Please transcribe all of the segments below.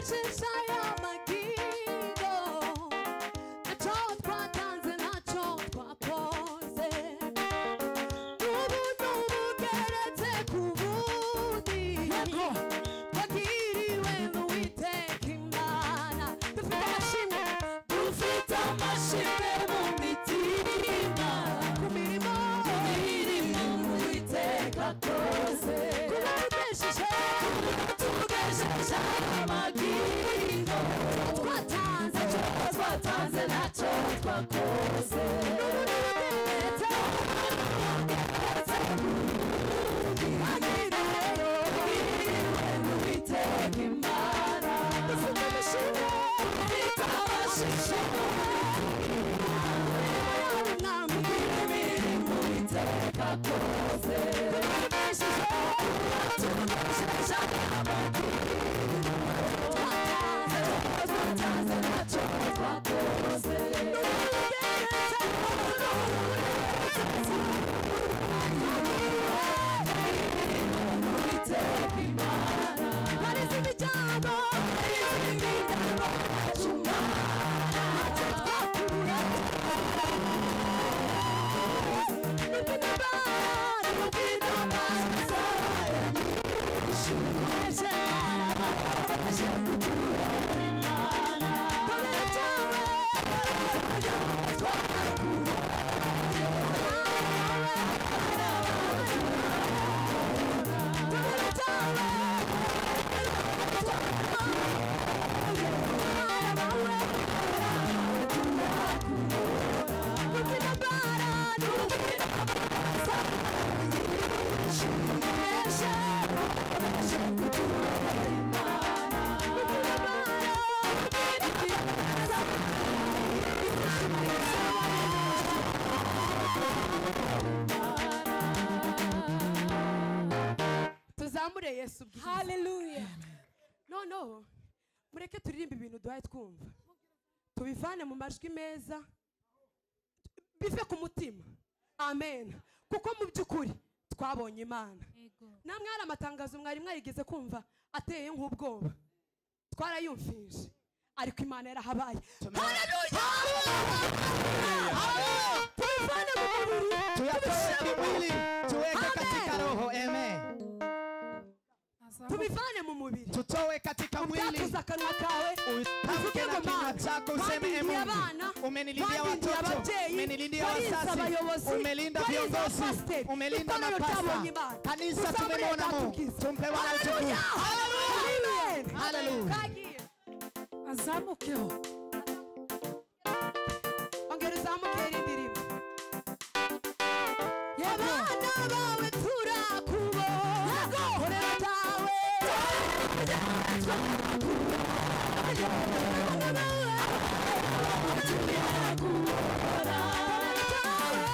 Tugejeje aya magingo, ntacyo twatanze, ntacyo twakoze. Ubuntu bugeretse ku bundi, twagiriwe n'Uwiteka Imana. Dufite amashimwe, dufite amashimwe mu mitima, ku mirimo Uwiteka akoze. Kuba tugejeje, tugejeje amagingo, twatanze, twatanze, ntacyo twakoze. N'ubundi bugeretse, Uwiteka Imana. Dufite amashimwe, dufite amashimwe, imirimo Uwiteka akoze. Tugejeje amagingo, twatanze, twatanze, ntacyo twakoze. Uwiteka Imana. Harize imiryango, harize imiryango yacu Mana, ntacyo twakura. Tuzamure Yesu bwiza. Hallelujah. No, mureke turirimbe ibintu duhaye twumva, tubivane mu majwi meza, bive ku mutima. Amen. Kuko mu by'ukuri twabonye Imana. Namwe hari amatangazo mwari mwarigeze kumva ateye nk'ubwoba, twarayumvise, ariko Imana yarahabaye. Haleluya! Tubivane mu mubiri, Tuyatoe kimwili, tuweke katika roho. Amen. Tubivane mu mubiri, Tutoe katika mwili. Utatuza akanwa kawe, Utamke uvuge na ngo kinywa Mana, chako useme, e wandindiye Mungu, abana, umenilindia wandindiye watoto, ababyeyi, umenilindia warinze wazazi, abayobozi, umelinda warinze viongozi, abapasiteri. umelinda Itorero mapasta. ryabonye Imana. Kanisa Tuzamure tumemwona Data Mungu. ubwiza. Tumpe Bwana utukufu. Haleluya! Amen. Haleluya. Kagiye. Azamukeho. Ongera uzamuke irindi rimwe. Abana bawe turakubona, korera dawe. Abana bawe turakubona, korera dawe.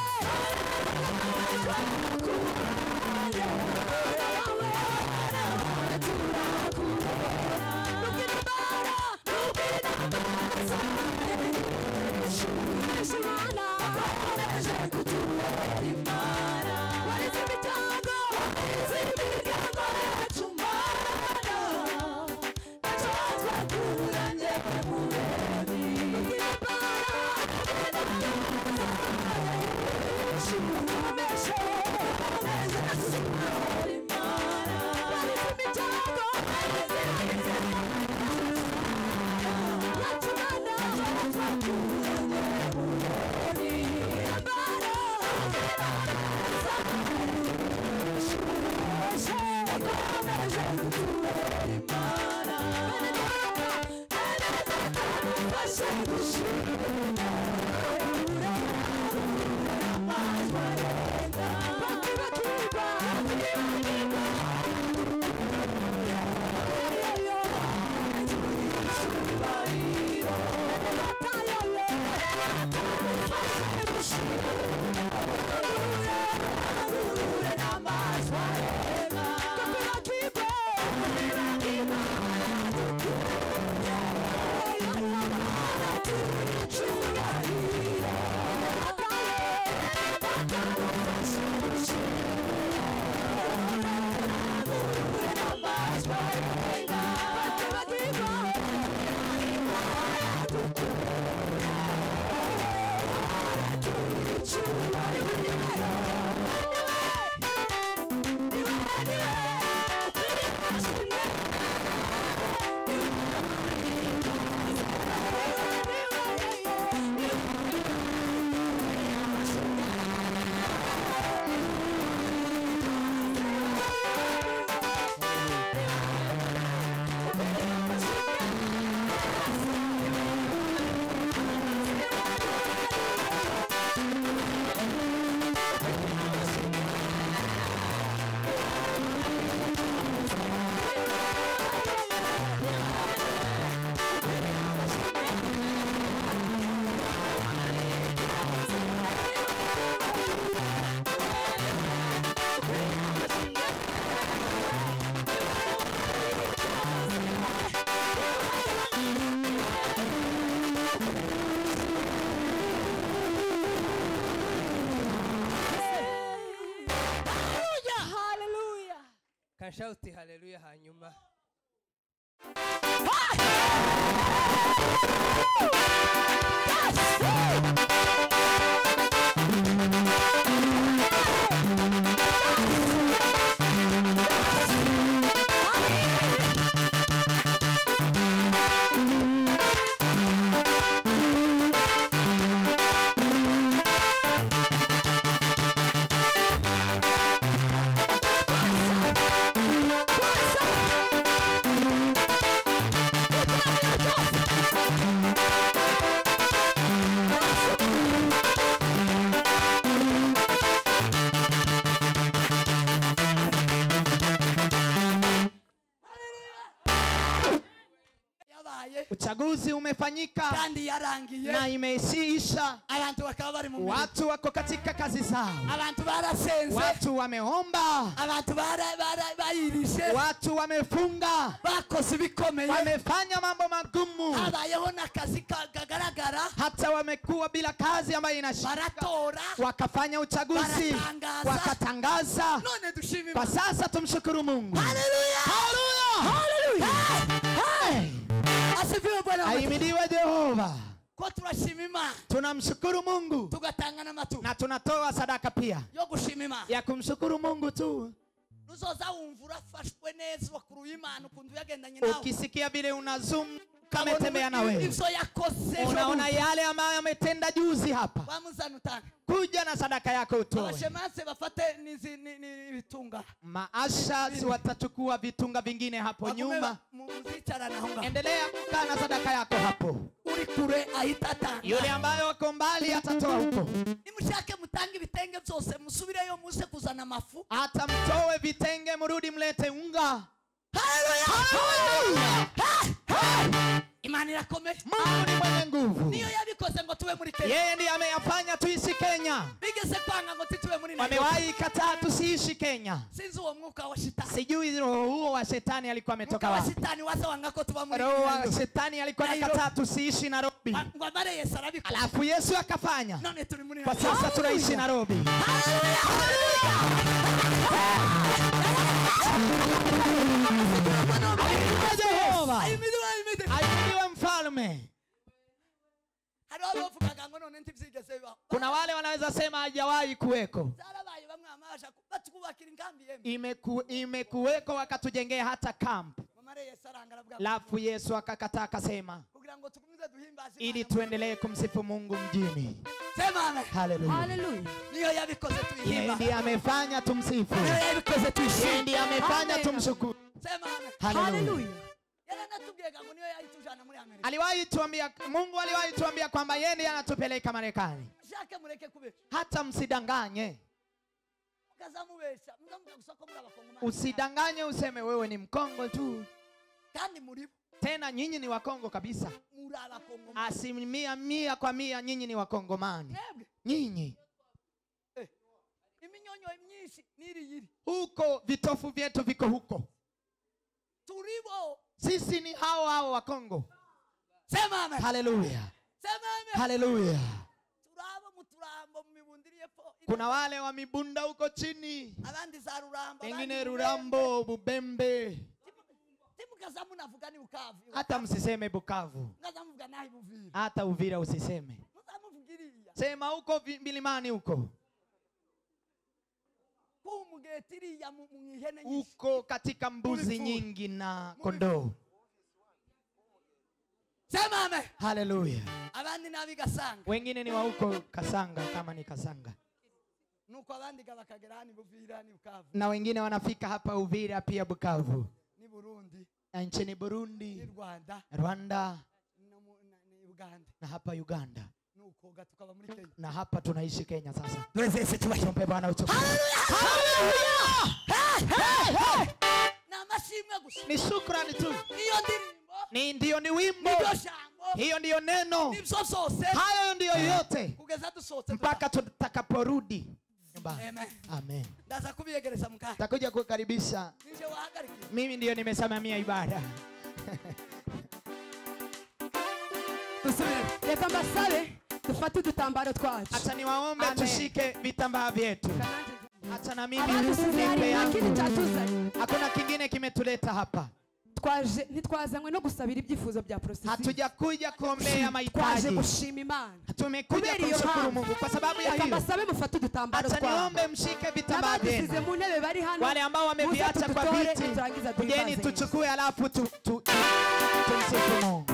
Shout hallelujah hanyuma. Uchaguzi umefanyika na imeisha. Watu wako katika kazi zao. Watu wameomba. Watu wamefunga. Wamefanya mambo magumu. Hata wamekuwa bila kazi ambayo inashika. Wakafanya uchaguzi, wakatangaza. Kwa sasa tumshukuru Mungu. Hallelujah! Hallelujah! Hallelujah! Ahimidiwe Jehova. Tunamshukuru Mungu na tunatoa sadaka pia ya kumshukuru Mungu tu. Ukisikia vile unazungumza ametembea na wewe, unaona yale ambayo ametenda juzi hapa, kuja na sadaka yako utoe. Maasha watachukua vitunga vingine hapo nyuma. Endelea kukaa na sadaka yako hapo. Yule ambaye wako mbali atatoa huko. Hata mtoe vitenge, mrudi mlete unga. Hallelujah! Mungu ni mwenye nguvu. Yeye ndiye ameyafanya tuishi Kenya. Wamewahi kataa tusiishi Kenya. Sijui roho huo wa shetani alikuwa ametoka wapi. Roho wa shetani alikuwa anakataa tusiishi Nairobi. Alafu Yesu akafanya. Kwa sasa tunaishi Nairobi. Hallelujah! Ahimidiwe mfalme. Kuna wale wanaweza sema hajawahi kuweko. Imekuweko wakatujengea hata camp. Alafu Yesu akakataa akasema ili tuendelee kumsifu Mungu mjini. Hallelujah. Hallelujah. Yeye ndiye amefanya tumsifu. Yeye ndiye amefanya tumshukuru. Hallelujah. Aliwahi tuambia, Mungu aliwahi tuambia kwamba yeye ndiye anatupeleka Marekani. Hata msidanganye. Usidanganye useme wewe ni Mkongo tu. Tena nyinyi ni Wakongo kabisa. 100% kwa 100 nyinyi ni Wakongomani. Nyinyi. Huko vitofu vyetu viko huko. Sisi ni hao hao wa Kongo. Sema Hallelujah. Hallelujah. Kuna wale wa Mibunda huko chini, wengine Rurambo, Bubembe. Hata msiseme Bukavu, hata Uvira usiseme. Sema huko milimani huko, huko katika mbuzi nyingi na kondoo. Sema Hallelujah. Wengine ni wa huko Kasanga, kama ni Kasanga. Na wengine wanafika hapa Uvira pia Bukavu. Na nchini Burundi, Rwanda, na hapa Uganda. Na hapa tunaishi Kenya sasa. Tumpe Bwana utukufu. Hallelujah. Ni shukrani tu. Ni ndio ni wimbo. Hiyo ndio neno. Hayo ndio yote. Mpaka tutakaporudi nyumbani. Amen. Amen. Takuja kukaribisha. Mimi ndio nimesimamia ibada. Reka mbasabe dufate udutambaro twacu. Acha niwaombe tushike vitambaa vyetu. Hata na mimi Abadusize nipe hari nta kindi yangu. cyatuzanye. Hakuna kingine kimetuleta hapa. Twaje ntitwazanywe no gusabira ibyifuzo bya processus. Hatujakuja kuombea Twaje mahitaji. gushima Imana. Tumekuja Kubera iyo kumshukuru mpamvu. Mungu kwa sababu ya Reka hiyo. mbasabe mufate udutambaro Acha twabo. niombe mshike vitambaa vyenu. N'abadusize mu ntebe bari hano. Wale ambao wameviacha muze kwa tudutore, viti, niturangiza kujeni duhimbaze Yesu. tuchukue alafu tumsifu Mungu.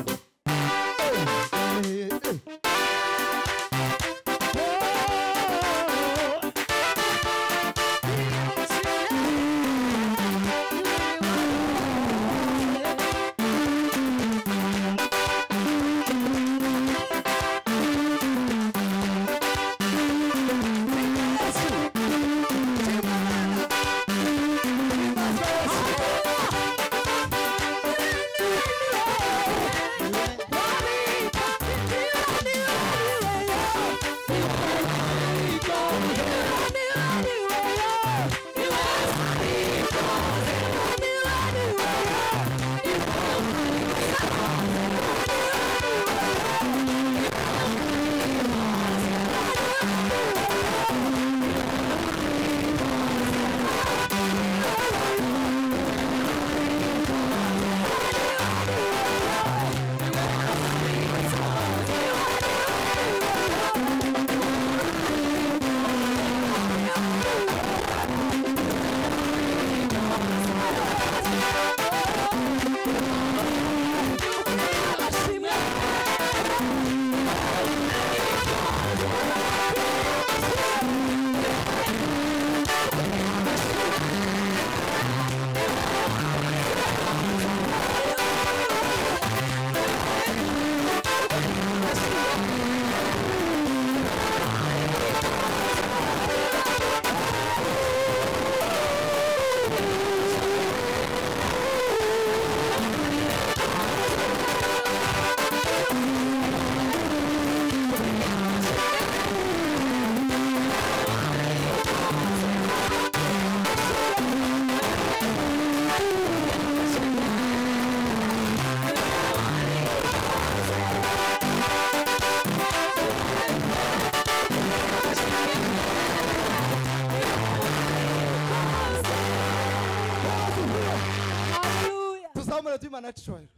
Hallelujah.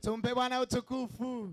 Tumpe Bwana utukufu.